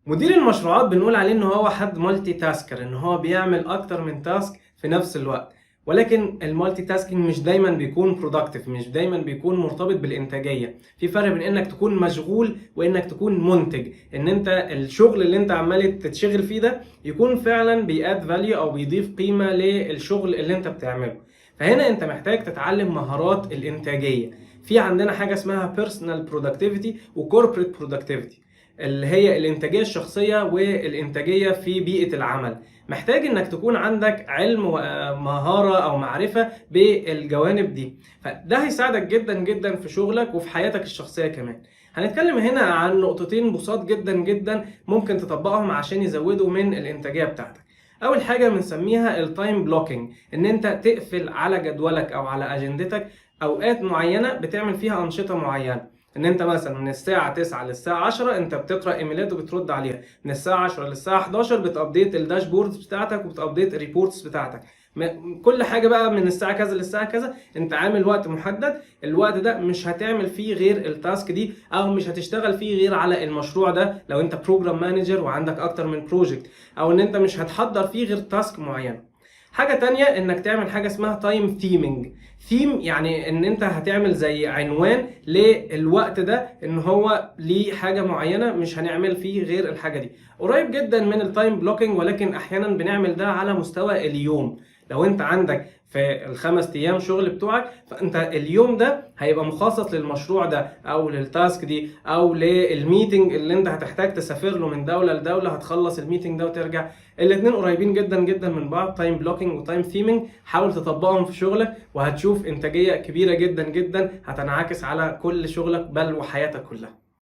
مدير المشروعات بنقول عليه ان هو حد multitasker، ان هو بيعمل اكتر من task في نفس الوقت. ولكن ال multitasking مش دايما بيكون productive، مش دايما بيكون مرتبط بالانتاجيه. في فرق بين انك تكون مشغول وانك تكون منتج، ان انت الشغل اللي انت عمال تتشغل فيه ده يكون فعلا بي add value او بيضيف قيمة للشغل اللي انت بتعمله. فهنا انت محتاج تتعلم مهارات الانتاجيه. في عندنا حاجة اسمها personal productivity و corporate productivity، اللي هي الانتاجية الشخصية والانتاجية في بيئة العمل. محتاج انك تكون عندك علم ومهارة او معرفة بالجوانب دي، فده هيساعدك جدا جدا في شغلك وفي حياتك الشخصية كمان. هنتكلم هنا عن نقطتين بساط جدا جدا ممكن تطبقهم عشان يزودوا من الانتاجية بتاعتك. اول حاجة بنسميها ال time blocking، ان انت تقفل على جدولك او على اجندتك اوقات معينة بتعمل فيها انشطة معينه، ان انت مثلا من الساعة 9 للساعة 10 انت بتقرا ايميلات وبترد عليها، من الساعة 10 للساعة 11 بت update ال dashboards بتاعتك وبت update ال reports بتاعتك. كل حاجة بقى من الساعة كذا للساعة كذا، انت عامل وقت محدد، الوقت ده مش هتعمل فيه غير ال task دي او مش هتشتغل فيه غير على المشروع ده لو انت program manager وعندك اكتر من project، او ان انت مش هتحضر فيه غير task معينه. حاجة تانية انك تعمل حاجة اسمها time theming. theme يعني ان انت هتعمل زي عنوان للوقت ده، ان هو ليه حاجة معينة مش هنعمل فيه غير الحاجة دي. قريب جدا من ال time blocking، ولكن احيانا بنعمل ده على مستوى اليوم. لو انت عندك في ال5 ايام شغل بتوعك، فانت اليوم ده هيبقى مخصص للمشروع ده او لل task دي او لل meeting اللي انت هتحتاج تسافر له من دولة لدوله، هتخلص ال meeting ده وترجع. الاثنين قريبين جدا جدا من بعض، time blocking و time theming. حاول تطبقهم في شغلك وهتشوف انتاجية كبيرة جدا جدا هتنعكس على كل شغلك بل وحياتك كلها.